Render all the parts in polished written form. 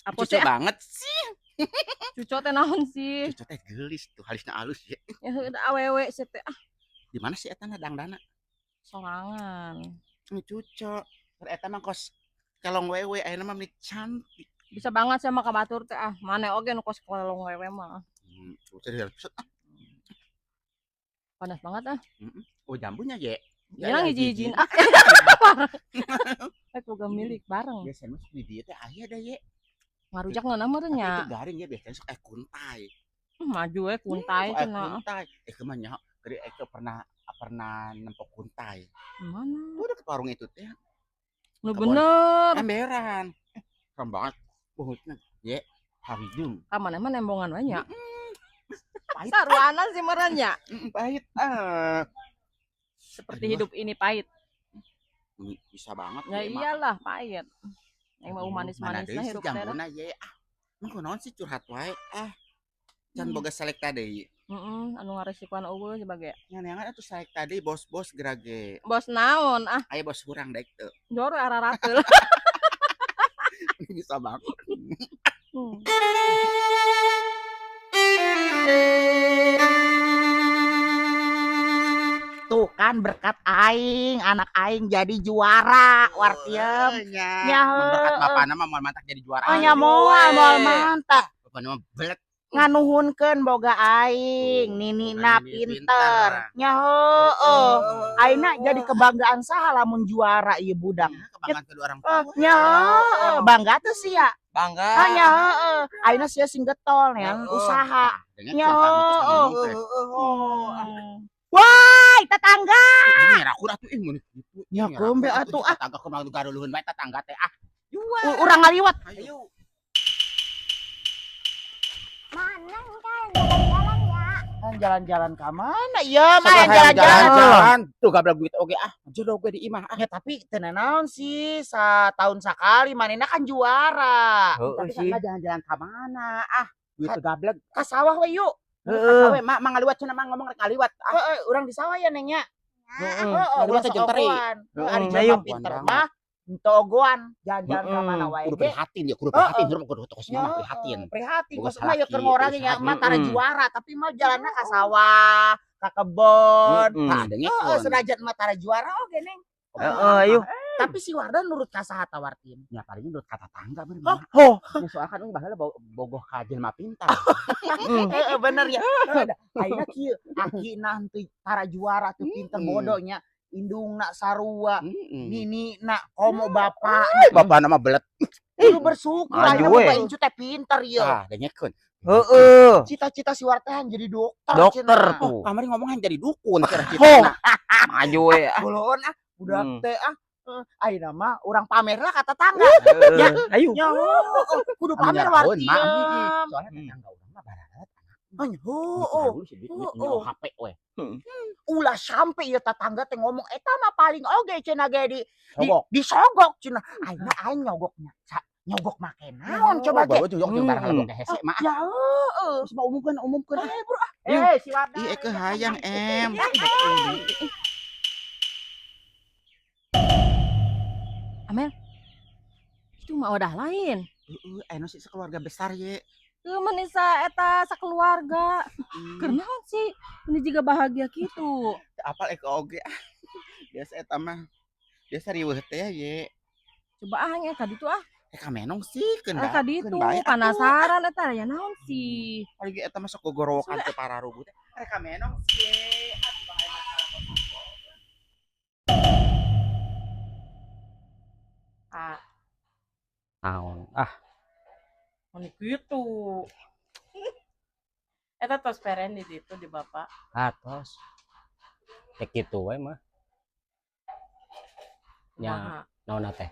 Apa Cucu sih ah? Banget sih. Cucu teh naon sih? Cucu teh geulis tuh, halisna alus ya. Ya heuh da awewe sih teh ah. Di mana sih eta na dangdana? Sorangan. Ini cucu. Keur eta mah kos kelong wewe, ayeuna mah meni cantik. Bisa banget sama ka batur teh ah. Mana oge nu kos kelong wewe mah. Serius. Ah. Panas banget ah. Oh, jambunya ye. Ya, ya ngiji-hijin ah. Rek boga milik bareng. Biasanya mah di dieu teh aya da ye. Ngarujak ngeunah meureun Tapi nya. itu garing ya, biasanya sok kuntai. Maju we kuntai Sok cenah. Kuntai. Eh, kumaha nya? Keur eke pernah pernah nempok kuntai. Mana? Tuh deket warung itu teh. Nu Kebon. bener. Emberan. Eh, serem banget. Buhutna. Ye, haridung. Ka maneh mah nembongan we nya. Pahit. Saruana sih meureun nya. Pahit. Ah. Seperti Aduh. hidup ini pahit. Bisa banget. Ya Ye, mah. iyalah pahit. Yang mau Aduh, mana manis-manisna deui sih hirup teh. Jambuna ye. Ah. Emang kunaon sih curhat wae ah. Can Hmm. boga selekta deui. Heeh, anu ngaresikoan euweuh sebagai Nyaneangan atuh selekta deui bos-bos gerage. Bos naon ah? Aya bos hurang daek teu. Joro ararateul. Bisa banget. Tuh kan berkat aing, anak aing jadi juara, Wartiem. Nya. Nya, Mun berkat heueuh. bapana mah moal mantak jadi juara. Oh nya moal, moal mantap. Bapana mah belet. Nganuhunkeun boga aing, Tuh, ninina boga nini pinter. pinter. Nya heueuh. Ayeuna jadi kebanggaan saha lamun juara ieu budak? Ya, kebanggaan kedua orang Oh, tua. nya heueuh, bangga teu sia? Bangga. Ah nya heueuh. Ayeuna sia sing getol yang usaha. Dengar Nya siapa gitu heueuh. ngomong teh. Woi, tetangga. Ini ngerakur atuh ih mun gitu. Ya, kombe atuh, ah. Tetangga kumaha garuluhun bae tetangga teh ah. Urang ngaliwat. Ayo. Mana nih kan jalan-jalan ya? Kan jalan-jalan ke mana? Iya, mah yang Jalan-jalan. jalan-jalan. Jalan. Tuh gablek duit oge ah. Jodoh gue di imah ah. Ya tapi teu naon sih, satahun sakali manehna kan juara. Heeh Tapi sih. kan jalan-jalan ka mana ah? Duit teu gablek. Ka sawah we yuk. Heeh. Ka mah ngaliwat cenah mah ngomong rek ngaliwat. Ah, Heeh, urang di sawah ya Neng nya. Heeh. Heeh, Ngaliwat ulah teh jeung teri. sok-ogoan. Heeh, ari Heeh, jelema ayo. pinter mah henteu ogoan, jalan-jalan ka mana wae Kudu ge. prihatin ya, kudu prihatin. Kudu kudu tos mah prihatin. Prihatin. Boga Maksud mah ya keur salaki, ngorang nya usaha. mah tara juara, tapi mah jalanna ka sawah, ka kebon. Heeh. Tah dengekeun. Heeh, senajan mah tara juara oge Neng. Heeh, ayo. Tapi si Wardah nurut ka saha ta, Wartim? Ya paling nurut ka tetangga bener. Oh, Oh. Ya, soalnya kan baheula bogoh ka jelema pintar. Heeh, bener ya. Heeh, da. Ayeuna kieu, akina henteu tara juara teu pinter bodohnya. Indungna sarua, ninina komo bapak. Bapana mah belet. Kudu bersyukur Maju ayeuna we. boga incu teh pinter ieu. Ah, dengekeun. Heeh. Cita-cita si Wartehan jadi dokter Dokter cenah. tuh. Kamari ngomong jadi dukun kira Oh. Maju we ah. Boloon ah, budak teh ah. Heeh, ayeuna mah urang pamer lah ka tetangga. Heeh. Ayo. Ya, heueuh, kudu pamer Wan, Wartiem. soalnya tetangga urang mah bararat. Oh, heueuh. Heeh. HP we. Ulah sampai ieu tetangga teh ngomong eta mah paling oge cenah ge di Sogok. Disogok cenah. Ayeuna aing nyogoknya. Nyogok make naon coba ge? Bawa nyogok jeung barang lebok hese mah. Ya heueuh. Terus mah umumkeun umumkeun. Eh, bro, ah. Eh, si Wardah. Ih, eke hayang em. Amel. Itu mah wadah lain. Heeh, anu sih sekeluarga besar ye. Tuh menisa eta sakeluarga. Keur naon sih? Ini juga bahagia gitu. Apal eke oge ah. Biasa eta mah. Biasa riweuh teh ye. Coba ah nya ka ditu ah. Eh ka menong sih keun Ah ka ditu penasaran eta ya naon sih. Paling eta mah sok gogorowokan teu pararugu teh. Rek ka menong sih. Atuh bahaya masalah. Ah, Naon? Ah, Mun gitu. Eta tos peren di ditu di bapak. Atos. Teh kitu we mah. Nya Kumaha? naon teh?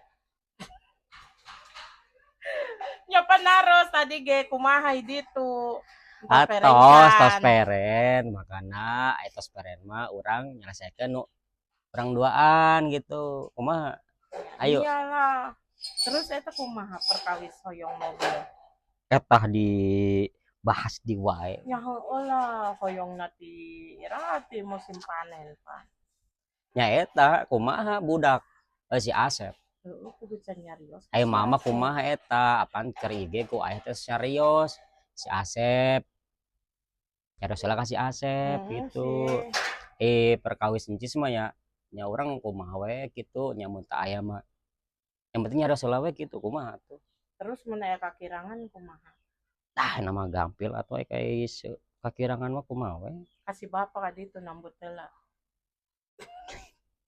Nya panaros tadi ge kumaha di ditu. Tos peren Atos, tos kan. peren, makana aya tos peren mah urang nyelesaikeun nu urang duaan gitu. Kumaha? Ayo. Iyalah. Terus eta kumaha perkawis hoyong mobil? Etah dibahas di wae. Ya heueuh lah hoyong ti iraha ti musim panen, Pak. Nya eta kumaha budak si Asep. Heeh, kudu can nyarios. Ayo mama kumaha eta, apaan keur IG ku ayah teh serius. Si Asep. Nyarios heula ka si Asep gitu. Sih. Eh, perkawis encis mah ya nya urang kumaha we gitu, nya mun teu aya mah. Yang penting nyarios heula we gitu, kumaha tuh. Terus mun aya kakirangan kumaha? Tah nama gampil atuh aya kakirangan mah kumaha we. Kasih bapak ka ditu nambut heula.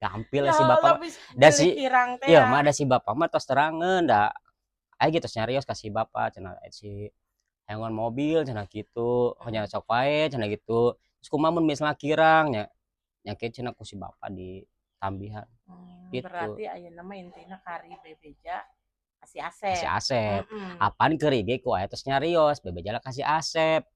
Gampil si bapak. Da Da si kirang teh. Iya mah ada si bapak mah tos terangeun da. Aya gitu nyarios ka si bapak cenah si hayangan mobil cenah gitu, nya sok wae cenah gitu. Terus kumaha mun misalnya kirang nya, nya kieu cenah ku si bapak ditambihan. Gitu. Berarti ayeuna mah intina kari bebeja ka si Asep. Si Asep. Heeh. Apaan keur IG ku aya tos nyarios, bebeja lah ka si Asep.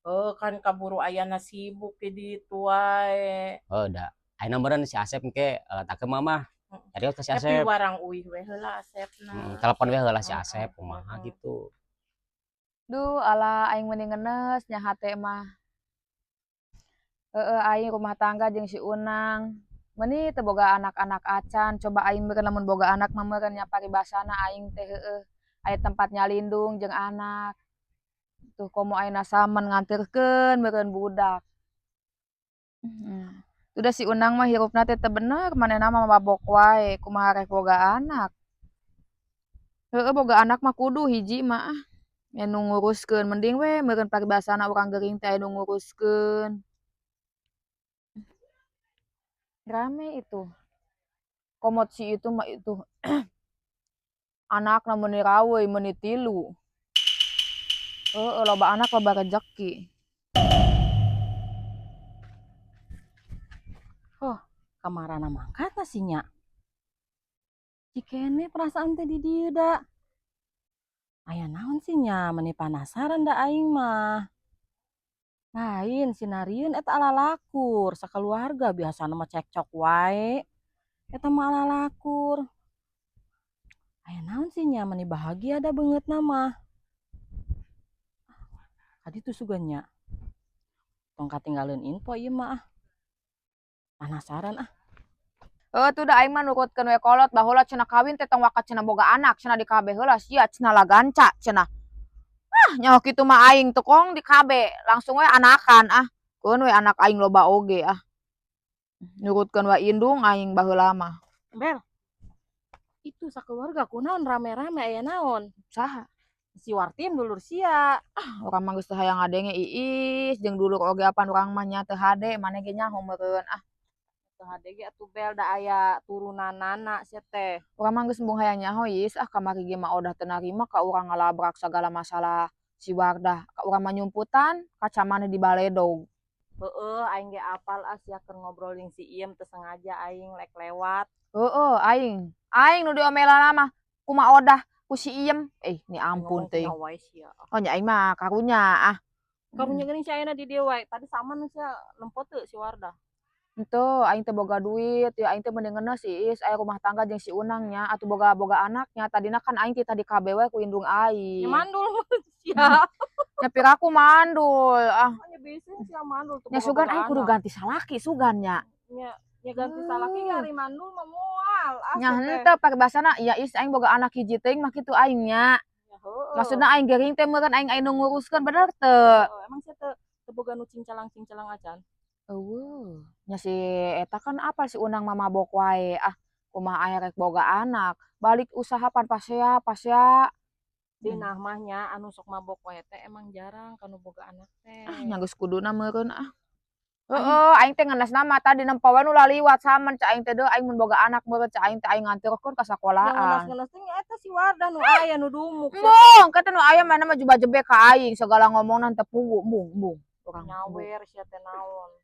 Oh, kan kaburu ayana sibuk di ditu wae. Oh, da. Ayeuna meureun si Asep engke takeun mamah. Nyarios ka si Tapi Asep. warang uih we heula Asepna. Telepon we heula si Heeh, Asep kumaha heeh. gitu. Duh, alah aing mending ngenes nya hate mah. Heeh, aing rumah tangga jeung si Unang. Meuni teu boga anak-anak acan, coba aing meureun lamun boga anak mah meureun nya paribasana aing teh heueuh. Aya tempat nyalindung jeung anak. Tuh komo ayeuna samen nganterkeun meureun budak. Udah si Unang mah hirupna teh teu bener, manehna mah mabok wae, kumaha rek boga anak. Heeh, boga anak mah kudu hiji mah ah. Aya nu nguruskeun, mending we meureun paribasana urang gering teh aya nu nguruskeun. Rame itu. Komot si itu mah itu anakna meuni raweuy meuni tilu. Heeh, loba anak loba rejeki. Oh, kamarana mangkatna sih nya. Cikene perasaan teh di dieu da. Aya naon sih nya, meuni panasaran da aing mah. Lain si Narieun eta alalakur sakaluarga biasana mah cekcok wae. Eta mah alalakur. Aya naon sih nya, meuni bahagia da beungeutna mah. Kaditu sugan nya. Tong katinggaleun info ieu mah ah. Panasaran ah. Heuh tuh da aing mah nurutkeun we kolot baheula cenah kawin teh tong wakat cenah boga anak cenah di KB heula sia cenah laganca cenah. Ah nyaho kitu mah aing teu kong di KB langsung we anakan ah. Keun we anak aing loba oge ah. Nurutkeun we indung aing baheula mah. Bel. Itu sakeluarga kunaon rame-rame aya naon? Saha? Si Wartim dulur sia. Ah urang mah geus teu hayang ngadenge iis jeung dulur oge apan urang mah nya teu hade maneh ge nyaho meureun ah. Teu hade ge atuh Bel da aya turunanana sia teh. Urang mah geus embung hayang nyaho iis ah kamari ge mah odah teu narima ka urang ngalabrak sagala masalah si Wardah. Ka urang mah nyumputan kaca maneh di baledog. Heeh, aing ge apal ah sia keur ngobrol jeung si Iem teu sengaja aing lek lewat. Heeh, aing. Aing nu diomelan mah kumaha odah ku si Iem. Eh, ni ampun teuing. Ngomong wae sia. Oh nya aing mah karunya ah. Karunya geuning si ayeuna di dieu wae. Tadi sama nu sia lempot teu si Wardah. Henteu, aing teh boga duit, ya aing teh mending ngenes iis aya rumah tangga jeung si Unang nya atuh boga-boga anaknya. Tadina kan aing teh tadi KB we ku indung aing. Nya mandul sia. Nya piraku mandul ah. Nya beuseun sia mandul teu Nya sugan boga-boga aing kudu anak. ganti salaki sugan nya. Nya nya ganti salaki kari mandul mah moal ah Nya sia teh. henteu paribasana ya is aing boga anak hiji teuing mah kitu aing nya. Nya heueuh. Maksudna aing gering teh meureun aing anu nguruskeun bener teu? Heeh, emang sia teu teu boga nu cingcelang-cingcelang acan? Eueuh, nya si eta kan apal si Unang mah mabok wae ah. Kumaha aya rek boga anak, balik usaha pan pasea pasea. Cenah mah nya anu sok mabok wae teh emang jarang kanu boga anak teh. Ah nya geus kuduna meureun ah. Heeh, aing teh ngenes mah tadi nempo we nu laliwat samen cak aing teh deuh aing mun boga anak meureun cak aing teh aing nganterkeun ka Yang sakolaan. ngenes-ngenes teh nya eta si Wardah nu aya nu dumuk sia. Embung, kata nu aya mana mah jubah jebek ka aing sagala ngomongna teu pugu embung embung. Urang embung. Nyawer sia teh naon.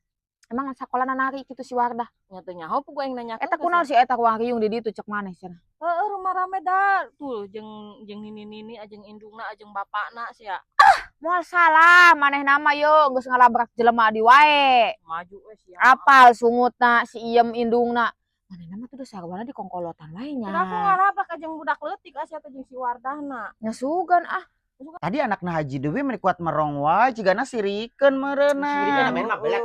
Emang sakolana nari kitu si Wardah. Nya teu nyaho pugu aing nanyakeun Eta ka kunaon sia. si eta ruang riung di ditu cek maneh cenah. Heeh, rumah rame da tuh jeung jeung nini-nini jeung indungna jeung bapakna sia. Ah, moal salah manehna mah ye geus ngalabrak jelema di wae. Maju we sia. Apal sungutna si Iem indungna. Manehna mah tuh sarwana di kongkolotan wae nya. Kira aku ngalabrak jeung budak leutik sia teh jeung si Wardahna. Nya sugan ah. Tadi anakna Haji Dewi meni kuat merong wae cigana sirikeun meureunna. Sirikeun main mah belek.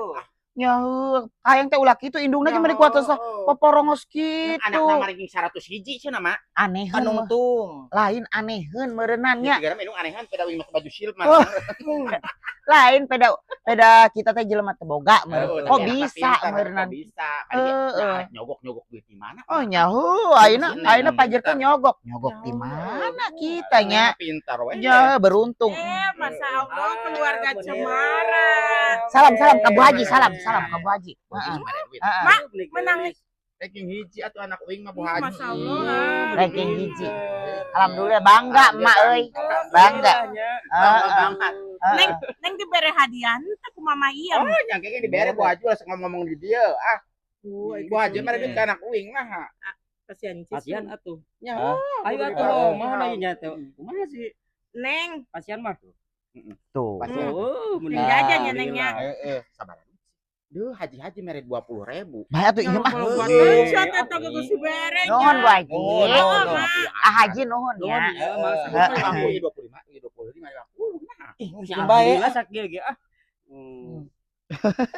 Nya heuh, hayang teh ulah kitu, indungna ge meni kuat asa poporongos kitu. Anakna mah ranking 101 cenah mah. Aneheun mah. Panungtung. Lain aneheun meureunnan nya. Nya indung anehan pada uing make baju silman. Oh. Lain peda peda kita teh jelema teu boga meureun. Oh, Kok tapi anakna bisa pintar, meureunnan. kok bisa. Kali ge Heeh. nah, nyogok-nyogok duit di mana? Oh nya heuh, ayeuna Sini, ayeuna pintar. pajerkeun nyogok. Nyogok di mana kita nya? Pintar we. Nya beruntung. Eh, Masya Allah, keluarga Cemara. Salam salam ka Bu Haji, salam salam ka Bu Haji. Heeh. Heeh. Mak, menang. Ranking 1 atuh anak uing mah Bu Haji. Masya Allah. Ranking 1. Alhamdulillah bangga emak euy. Bangga. Bangga Heeh. banget. Neng, Neng dibere hadiah teh ku Mama Iyem. Oh, yang kayaknya dibere Bu Haji langsung ngomong di dia. Ah, Bu Haji mah duit ka anak uing mah. Kasihan Cis. Kasihan atuh. Nya. Ayo atuh, mah lagi nya teh. Kumaha sih? Neng, Kasihan mah. Tuh. Kasihan. Oh, Neng jajan ya Neng ya. Heeh, sabar. Duh, haji-haji mere 20.000. Bae atuh ieu mah. Buat aja teh geus dibere. Nuhun Bu Haji. Oh, nuhun, nuhun. Ah Haji nuhun ya. Heeh. Aku ieu 25, ieu 25, 50. Nah, Ih, bae. Alhamdulillah sakieu ge ah.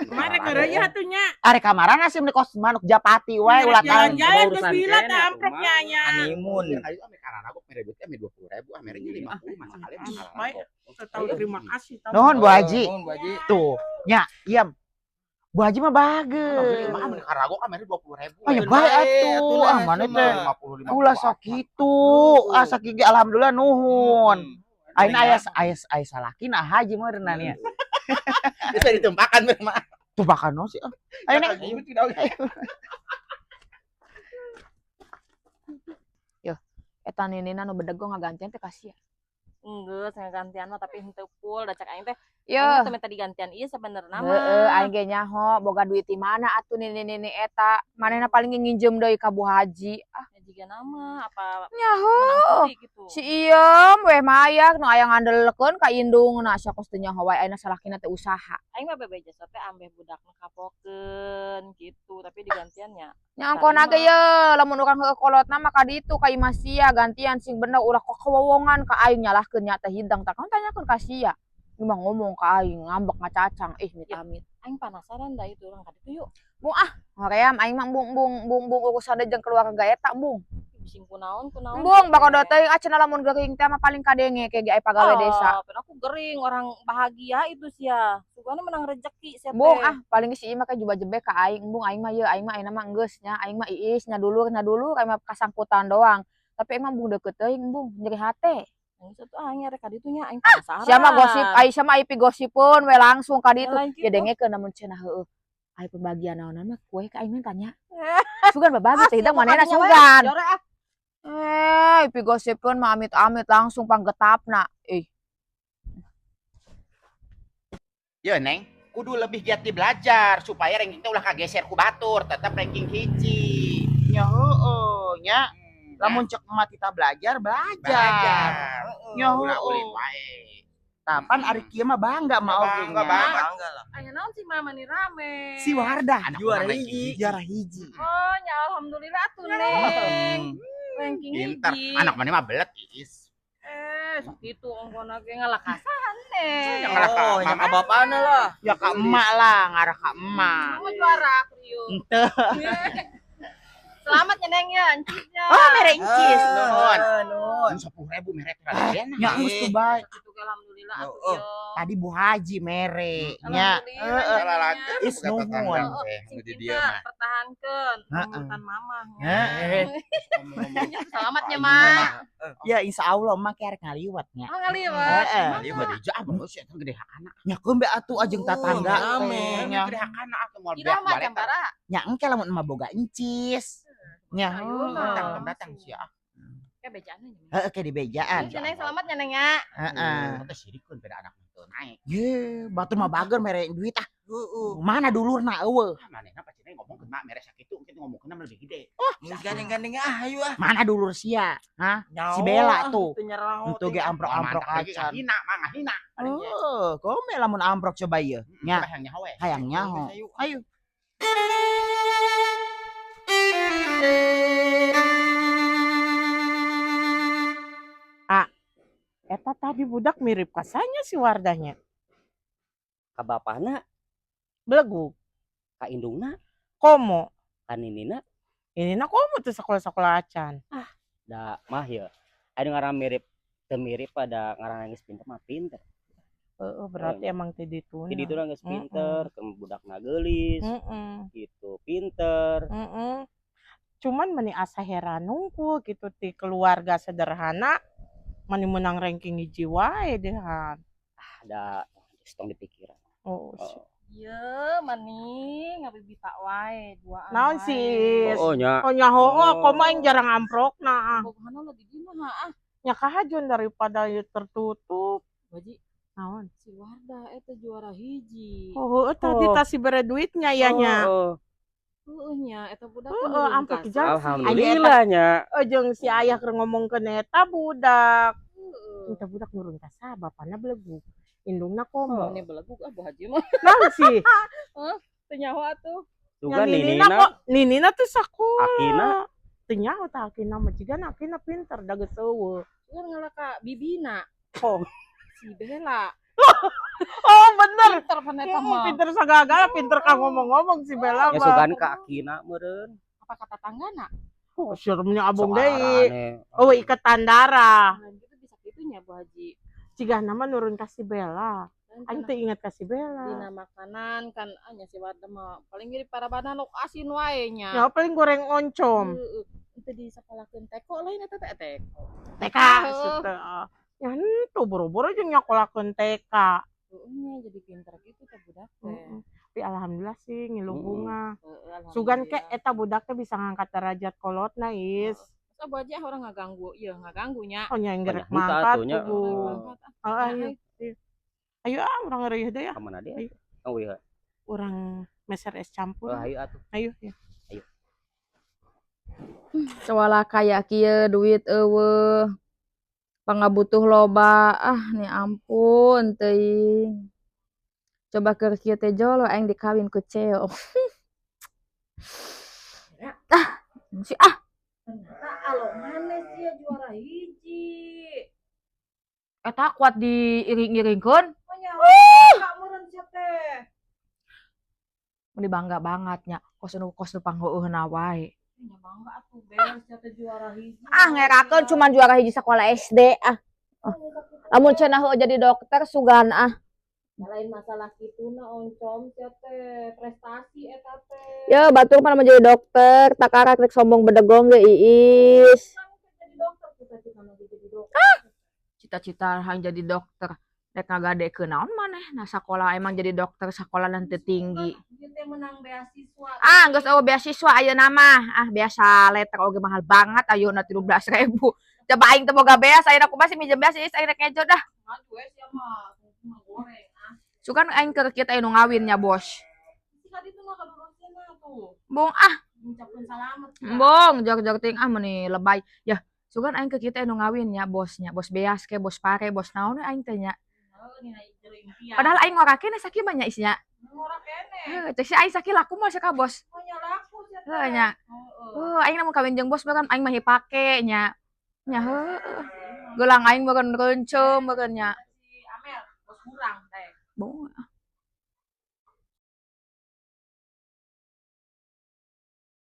Kemarin gereunya atuh nya. Arek kamarana sih meni kos manuk japati wae ulah tahan. Jalan-jalan urusan geus bila kene teh atuh, amplopnya nya. Honeymoon. Ayo ame kararagok mere duit ame 20.000, ah merenya 50 masa kalian mah Baik. kararagok. Tahu terima kasih tahu. Nuhun Bu Haji. Nuhun Bu Haji. Tuh, nya, iem. Bu Haji mah bager. Mah ame kararagok ah mere 20.000. Oh ya bae atuh, ah mana teh. 50 Ulah sok kitu. Ah sakieu ge alhamdulillah nuhun. Ayeuna aya aya aya salakina haji meureunna nya. Bisa ditumpakan mere mah. Tumpakan naon sih? Ah. Ayo Neng. Eta ninina nu bedego ngagantian teh kasihan. Enggeus ngagantian mah tapi henteu full da cek aing teh. Yeuh. Aing mah teu minta digantian ieu sabenerna mah. Heeh, aing ge nyaho boga duit di mana atuh nini-nini eta. Manehna paling ge nginjem deui ka Bu Haji. Ah, Ya jiga nama apa nyaho. menang judi gitu. Si Iem weh mayak nu aya ngandelekeun ka indungna sia kos teu nyaho wae ayeuna salakina teh usaha. Aing mah bebeja teh ambeh budakna kapokeun gitu, tapi digantiannya. Nya angkona ge ye lamun urang heueuh kolotna mah ka ditu ka imah sia gantian sing bener ulah kewowongan ka aing nyalahkeun nya teh hidang tah kan tanyakeun ka sia. Ieu mah ngomong ka aing ngambek ngacacang ih amit-amit. Aing penasaran da itu urang ka ditu yuk. Mung ah hoream aing mah embung embung embung embung urusan deui jeung keluarga eta embung. Bising kunaon kunaon. Embung bakodo teuing ah cenah lamun gering teh mah paling kadenge ke ge aya pagawe desa. Ah, pero aku gering orang bahagia itu sia. Sugana menang rezeki sia teh. Embung ah paling si ieu mah ka juba jebek ka aing embung aing mah ye aing mah ayeuna mah enggeus nya aing mah iis nya dulur aing mah kasangkutan doang. Tapi aing mah embung deukeut teuing embung nyeri hate. Geus atuh aing arek ka ditu nya aing penasaran. Sia mah gosip ai sia mah ai pigosipeun we langsung ka ditu. Lain Ya kitu. dengekeun namun cenah heueuh. Ai pembagian naonan mah kue ka aing mah tanya. Sugan babagi teh hidang manehna sugan. Jore ah. Eh, pigosipkeun mah amit-amit langsung panggetapna. Ih, Ya Neng, kudu lebih giat di belajar supaya ranking teh ulah kageser ku batur, tetap ranking 1. Nya heueuh nya. Lamun cek emak kita belajar, belajar. Belajar. Nya Ulah ulin heueuh. wae. Tapan ari kieu mah bangga mah oge Bangga nya. banget. Bangga lah. Aya naon sih mama nih rame. Si Wardah Anak Juara urang ranking hiji. juara 1. Oh, nya alhamdulillah atuh Neng. Ranking Pinter. 1. Anak mana mah belet iis. Eh, sakitu ongkona ge ngalakasan Neng. Yang ngalah ka Oh, yang mama. ka bapana lah. Ya ka emak lah, ngarah ka emak. Mama juara kriuk. Henteu. Selamat ya Neng ya, encisnya. Oh, mere encis. Nuhun. Nuhun. 10.000 mere teh enak. Nya geus tuh bae. Sakitu ge alhamdulillah atuh Oh, oh. yo. Tadi Bu Haji mere nya. Alhamdulillah. Heeh. Salah Is nuhun. Sing di dia pinter, mah. pertahankeun Heeh. urutan mamah. Heeh. Selamat ya, Ma. Ya insya Allah emak ke arek ngaliwat nya. Oh, ngaliwat. Heeh. Liwat hiji ah bagus eta gede hakana. Nya keun be atuh ajeng tatangga rame. teh nya. Gede hakana atuh moal Kira beak mah balik. jambara. Nya engke lamun emak boga encis. Nya Ayo, heueuh. Datang datang sia. Kayak bejaan aja. Heeh ke di bejaan. Ini Neng selamat ya Neng ya. Heeh. Teh sirikeun pada anak teu naik. Ye, batur mah bager mere duit ah. Heeh. Mana dulurna eueuh? Ah manehna pacina ngomongkeun mak mere sakitu engke ngomongkeun mah lebih gede. Geus gandeng-gandeng ah ayo ah. Mana dulur sia? Hah? Si Bella tuh. Untuk ge amprok-amprok acan. Ngahina mah ngahina. Oh, kome lamun amprok coba ieu. Nya, Hayang nyaho we. hayang nyaho. Ayo. Eta tadi budak mirip kasanya si Wardahnya. Ka bapana Belegug. Ka indungna, Komo. Ka ninina. Ini na komo tuh sekolah-sekolah acan. Da mah ya. Aya ngaran mirip teu mirip pada ngaran geus pinter mah pinter. Heeh, berarti emang ti dituna. Ti dituna geus pinter, ke budakna geulis, gitu, pinter. Heeh. Cuman meni asa heran nungku gitu ti keluarga sederhana mani menang ranking 1 wae dehan. Ah, da geus tong dipikiran. Oh, Oh. Ieu mani ngabibita wae duaan. Naon wae. sis? Oh, nya. Oh nya hooh, Oh. komo aing jarang amprokna ah. Bogohana lah di dieu mah ah. Nya kahajon daripada ieu tertutup. Baji Naon? si Wardah eta juara 1. Oh, heueuh tadi Oh. tas si bere duitnya ya nya. Oh, Heueuh nya eta budak Heeh, nurun amprok ka jasa. Alhamdulillah nya. Eh, jeung si ayah keur ngomongkeun eta budak. Heeh. Eta budak nurun ka saha bapana belegug. Indungna komo. Ini belegug ah Bu Haji mah. Naon sih? Teu nyaho atuh. Juga Nya ninina, kok ninina tuh sakola. Akina. Teu nyaho tah akina mah jiga akina pinter da geus eueuh. Cuman ngalah ka bibina. Oh. Si Bella. Oh bener. Pinter pan eta mah. Pinter sagala, pinter ka ngomong-ngomong si Bella Ya mah. sugan ka akina meureun. Apa kata tanggana? Oh, seremnya abong Sok deui. arane. Oh, ikatan darah. Lain gitu bisa kitu nya Bu Haji. Jigana mah nurun ka si Bella. Kan Aing teu inget ka si Bella. dina makanan kan anya si Wardah mah paling mirip para banana asin wae nya. Ya paling goreng oncom. Heeh. Henteu disakolakeun teko lain eta teh teko. TK teu. Ya henteu boro-boro jeung nyakolakeun TK. Heeh nya jadi pinter gitu teh budak teh. Heeh. Tapi alhamdulillah sih ngilu bunga. Heeh, Sugan ke alhamdulillah. eta budak teh bisa ngangkat derajat kolotna is. Terus Bu Haji ah orang ngaganggu, ieu ngaganggu nya. Oh nya yang gerek Banyak henteu mangkat atuh nya. kudu. Mangkat, ah. Heeh, Ya, ayo. Ayo. Ayo ah urang ngeureuyeuh deui ah. Ka mana dia? Ayo. Oh iya. Urang meser es campur. Oh, ayo atuh. Ayo ya. Ayo. Coba kayak kieu duit eueuh. Pangabutuh loba ah nih ampun teuing. Coba keur kieu teh jolo aing dikawin ku Ceo. Ah, si ah Ternyata alongan sia juara 1. Eta kuat diiring-iringkeun. Oh nya, kak meureun sia teh. Meni bangga banget nya kos nu pangheueuhna wae. Nya bangga atuh beres sia teh juara 1. Ah ngerakeun cuman juara 1 sekolah SD ah. Lamun cenah heueuh jadi dokter sugan ah. Lain masalah kituna oncom sia teh prestasi eta teh. Ya batur mah jadi dokter, takarak rek sombong bedegong ge iis. Jadi dokter cita-cita nanti jadi dokter. Cita-cita hayang jadi dokter. Rek ngagadekeun naon maneh nah sakola emang jadi dokter sakola nanti tinggi. Ieu teh menang beasiswa. Ah, geus eueuh beasiswa ayeuna mah. Ah, biasa letter oge mahal banget ayeuna 13.000. Coba aing teu boga beas, ayeuna kumaha sih minjem beas iis aing rek ngejo dah. Maju we sia mah, mah goreng ah. Sugan aing keur kieu teh nu ngawin nya, Bos. Si ka ditu mah kadurusna tuh. Embung ah, Ngucapkeun salamet. embung jog-jog ting ah meuni lebay. Ya, sugan aing keur kieu teh nu ngawin nya bosnya, bos beas ke, bos pare, bos naon we aing teh nya. Heuh, dina jero impian. Padahal aing ngora keneh sakieu mah nya isnya. Ngora keneh. Heuh, cek si aing sakieu laku moal ka bos. Oh nya laku sia teh. Heuh nya. Heeh. Heuh, aing lamun kawin jeung bos mah kan aing mah hipake nya. Nya heueuh. Gelang aing meureun reuncem meureun nya.